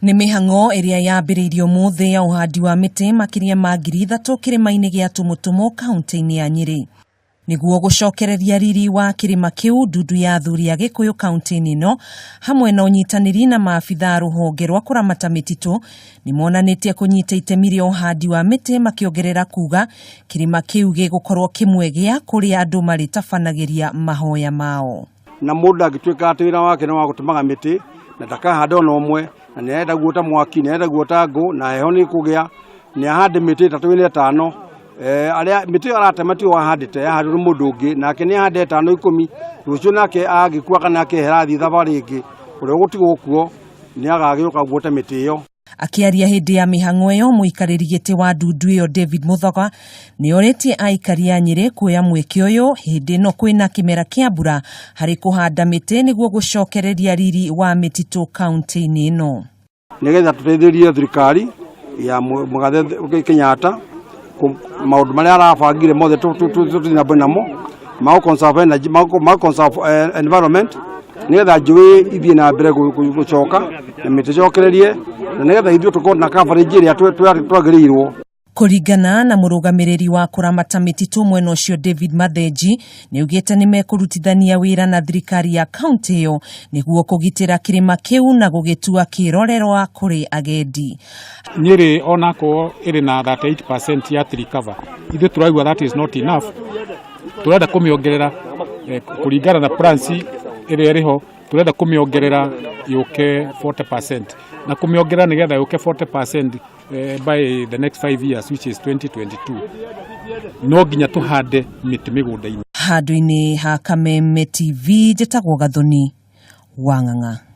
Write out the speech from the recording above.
Nĩ mĩhang'o ĩrĩa yambĩrĩirio ũmũthĩ ya ũhandi wa mĩtĩ makĩria ma 3000 kĩrĩma-inĩ gĩa Tumutumu kaunti-inĩ ya Nyĩrĩ. Nĩguo gũcokereria riri wa kĩrĩma kĩu, ndundu ya athuri a Gĩkũyũ kaunti-inĩ ĩno hamwe na ũnyitanĩri na maabitha a rũhonge rwa kũramata mĩtitũ nĩ monanĩtie kũnyita itemi rĩa ũhandi wa mĩtĩ, makĩongerera kuga kĩrĩma kĩu gĩgũkorwo kĩmwe gĩa kũrĩa andũ marĩtabanagĩria mahoya mao. Na mũndũ angĩtuĩka atĩ wĩra wake nĩ wa gũtemaga mĩtĩ na ndakahanda ona ũmwe, na nĩ arenda guota mwaki, nĩ arenda guota ngũ, na heho nĩ kũgĩa, nĩ ahande mĩtĩ 3, 4, 5. Arĩa mĩtĩ ĩyo aratema tiwe wahandĩte, yahandwo nĩ mũndũ ũngĩ, nake nĩ ahande 5, 10, rũciũ nake agĩkua kana akehera athiĩ thabarĩ ĩngĩ, ũrĩa ũgũtigwo kuo nĩ agagĩũka guota mĩtĩ ĩyo. Akĩaria hĩndĩ ya mĩhang'o ĩyo, mũikarĩri gĩtĩ wa ndundu ĩyo David Muthoga nĩ orĩtie aikari a Nyĩrĩ kuoya mweke ũyũ hĩndĩ ĩno kwĩna kĩmera kĩa mbura harĩ kũhanda mĩtĩ nĩguo gũcokereria riri wa mĩtitũ kaunti-inĩ ĩno. Nĩgetha tũteithĩrĩrie thirikari ya Mũgathe Kenyatta maũndũ marĩa arabangire mothe tũthiĩ na mbere namo ma conserve energy, ma conserve environment, nĩgetha njũĩ ithiĩ na mbere gũcoka na mĩtĩ ĩcokererie, na nĩgetha ithuĩ tũkorwo na coverage ĩrĩa twagĩrĩirwo. Kũringana na mũrũgamĩrĩri wa kũramata mĩtitũ mwena ũcio David Mathenji, nĩ augĩte nĩ mekũrutithania wĩra na thirikari ya kaunti ĩyo nĩguo kũgitĩra kĩrĩma kĩu na gũgĩtua kĩrorerwa kũrĩ agendi. Nyĩrĩ onakorwo ĩrĩ na 38% ya tree cover, ithuĩ tũraigua that is not enough. Tũrenda kũmĩongerera kũringana na plans ĩrĩa ĩrĩho, tũrenda kũmĩongerera yũke 40%, na kũmĩongerera nĩgetha yũke 40% by the next 5 years, which is 2022, no nginya tũhande mĩtĩ mĩgũnda-inĩ. Handũ-inĩ ha Kameme TV, njĩtagwo Gathoni Wang'ang'a.